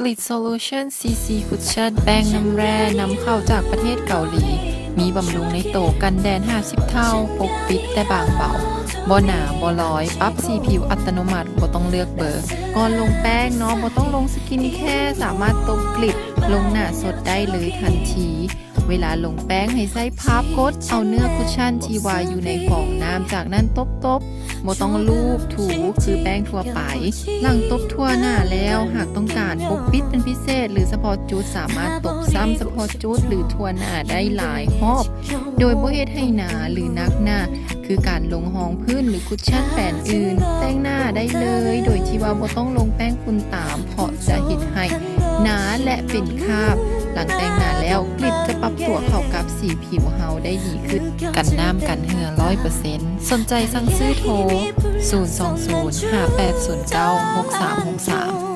Glit Solution ຊີຊີ Cushion ແປ້ງນ້ຳແຮ່ນຳເຂົ້າຈາກປະເທດເກົາຫຼີ, ມີບຳລຸງໃນໂຕ, ກັນແດດຫ້າສິບເທົ່າ, ປົກປິດແຕ່ບາງເບົາ, ບໍ່ໜາບໍ່ລອຍ, ປັບສີຜິວອັດຕະໂນມັດ, ບໍ່ຕ້ອງເລືອກເບີ. ກ່ອນລົງແປ້ງເນາະ, ບໍ່ຕ້ອງລົງ skincare, ສາມາດຕົບ Glit ລົງໜ້າສົດໄດ້ເລີຍທັນທີ. ເວລາລົງແປ້ງໃຫ້ໃຊ້ພັບກົດເອົາເນື້ອ cushion ທີ່ວ່າຢູ່ໃນຟອງນ້ຳ, ຈາກນັ້ນຕົບໆ, ບໍ່ຕ້ອງລູບຖູຄືແປ້ງທົ່ວໄປ. ຫຼັງຕົບທົ່ວໜ້າແລ້ວ, ຫາກຕ້ອງການປົກປິດເປັນພິເສດ ຫຼືສະເພາະຈຸດ, ສາມາດຕົບຊ້ຳສະເພາະຈຸດ ຫຼືທົ່ວໜ້າໄດ້ຫຼາຍຮອບ ໂດຍບໍ່ເຮັດໃຫ້ໜາ ຫຼືໜັກໜ້າ ຄືການລົງຮອງພື້ນ ຫຼື cushion ແບຣນອື່ນ. ແຕ່ງໜ້າໄດ້ເລີຍ ໂດຍທີ່ວ່າບໍ່ຕ້ອງລົງແປ້ງຝຸ່ນຕາມ ເພາະຈະເຮັດໃຫ້ໜາ ແລະ ເປັນຄາບ. ຫຼັງແຕ່ງໜ້າແລ້ວ, Glit ຈະປັບຕົວເຂົ້າກັບສີຜິວເຮົາໄດ້ດີຂຶ້ນ, ກັນນ້ຳກັນເຫື່ອຮ້ອຍເປີເຊັນ. ສົນໃຈສັ່ງຊື້ໂທ ສູນສອງສູນ ຫ້າແປດສູນເກົ້າ ຫົກສາມຫົກສາມ.